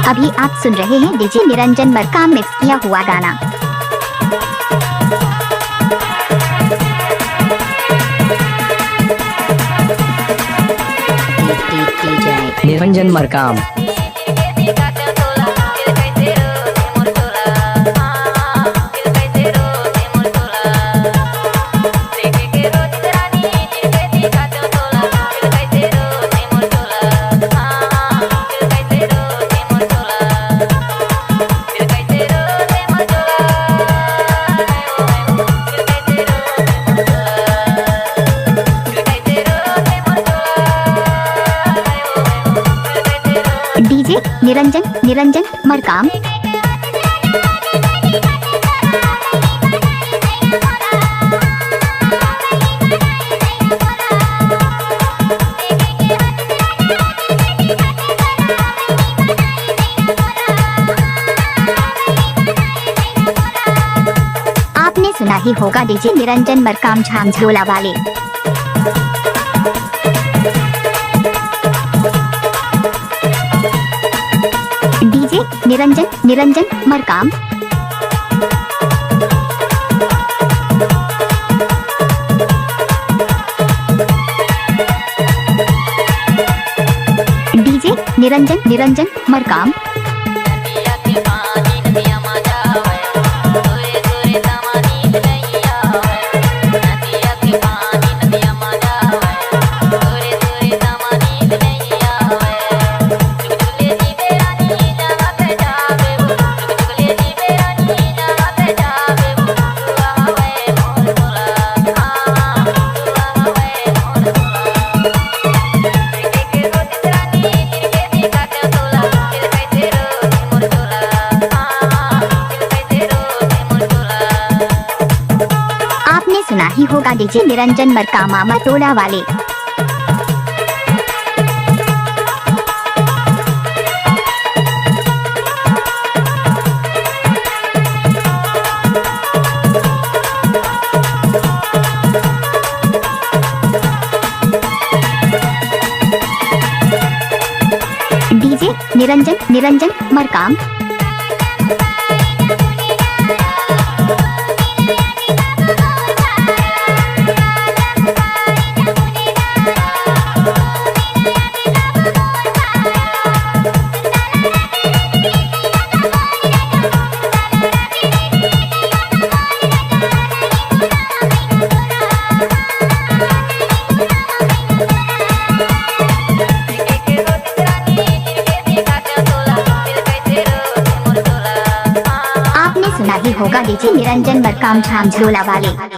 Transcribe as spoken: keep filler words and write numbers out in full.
अभी आप सुन रहे हैं डीजे निरंजन मरकाम मिक्स किया हुआ गाना। निरंजन मरकाम। डीजे निरंजन, निरंजन मरकाम। आपने सुना ही होगा डीजे निरंजन मरकाम झांझोला वाले। डीजे निरंजन, निरंजन मरकाम। डीजे निरंजन, निरंजन मरकाम। आपने सुना ही होगा डीजे निरंजन मरकाम मामा टोला वाले। डीजे निरंजन, निरंजन मरकाम। आपने सुना ही होगा डीजे निरंजन मरकाम झांझोला वाले।